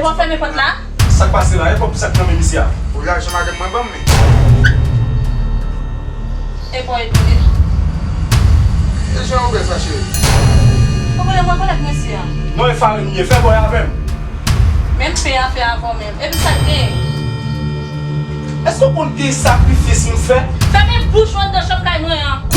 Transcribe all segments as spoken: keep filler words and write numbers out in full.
W ap fèmen pòt la? Sa k pase la? E kòb sa k nan men misye a? Ou lajan madanm mwen ban m, men. E pa w ede li. E jan ou wè sa, cheri? Ou konnen mwen konnen misye a. Non, e farin m ye. Fè bòy avè m. Menm pen a fè avè w menm. Epi sa k genyen? Èske w konn ki sakrifis m fè? Fèmen bouch ou anndan chanm kay mwen an.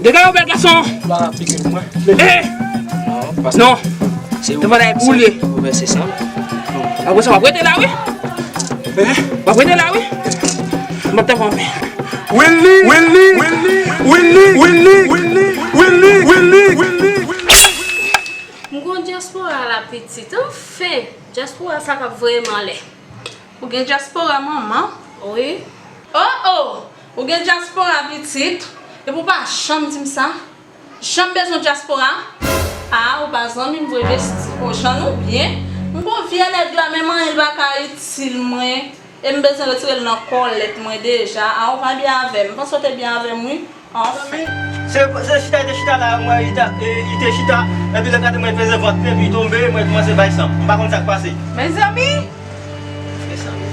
Dega yo bèl gason. Eh! Non. Se ou. Te bagay pou li. Ou vèse san. Apre sa, w ap rete la, wi. W ap rete la, wi. M ap tanpri. Willy, Willy, Willy, Willy, Willy, Willy, Willy, Willy. M gon dyaspora la pitit. Anfen, dyaspora sa k ap voye m anlè. Ou gen dyaspora manman? Wi. Oh, oh! Ou gen dyaspora pitit, epi w pa janm di m sa. Janm bezwen dyaspora? Ah, ou pa zanmi m vre besti. Oh, jan nou byen. M gon vye nèg la, menm anyen l pa ka itil mwen. E m bezwen retire l nan kòlèt mwen deja. Ah, ou pa byen avè m. M panse w te byen avè m, wi. Anfen. Se, se chita li te chita la, mwen, li ta, e, li te chita, epi lè gade mwen peze vant li, epi li tonbe, mwen kòmanse bay san. M pa konn sa k pase. Mezanmi! Mezanmi.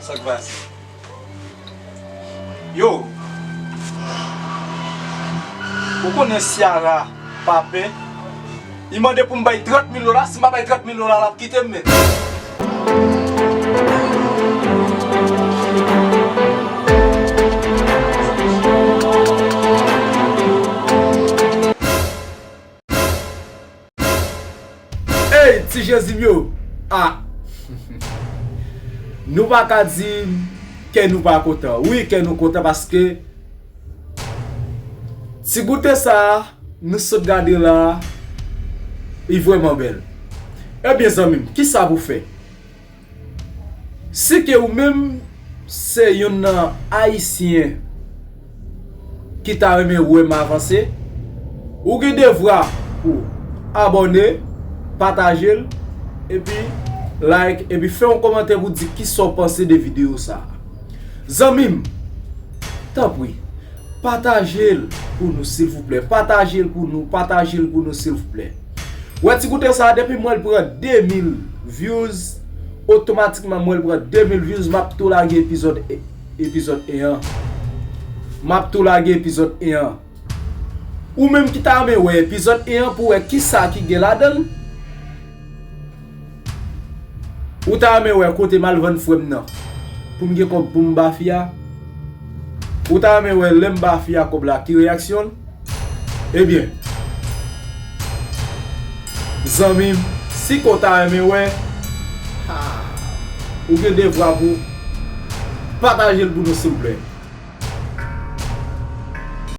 Sa k pase? Yo! Ou konnen Ciara pa pè? Li mande pou m bay trant mil dola, si m pa bay trant mil dola, l ap kite m, men. Ey, ti Jezi m yo! Ah! Nou pa ka di kè nou pa kontan. Wi, kè nou kontan paske ti goute sa a, nou sot gade la, li vrèman bèl. Ebyen, zanmi m, kisa pou fè? Si ke ou menm se youn nan Ayisyen ki ta renmen wè m avanse, ou gen devwa pou abòne, pataje l, epi like, epi fè yon kòmantè pou di kisa w panse de videyo sa a. Zanmi m, tanpri, pataje l pou nou, silvouplè. Pataje l pou nou, pataje l pou nou, silvouplè. Wè ti goute sa a, depi m wè l pran de mil views, otomatikman m wè l pran de mil views, m ap tou lage epizòd, epizòd en an. M ap tou lage epizòd en an. Ou menm ki ta renmen wè epizòd en an pou wè kisa ki gen ladan l, ou ta renmen wè kote m al vann frè m nan pou m gen kòb pou m ba fi a? Ou ta renmen wè lè m ba fi a kòb la, ki reyaksyon l? Ebyen, zanmi m, si ke w ta renmen wè, ha, ou gen devwa pou pataje l pou nou, silvouplè.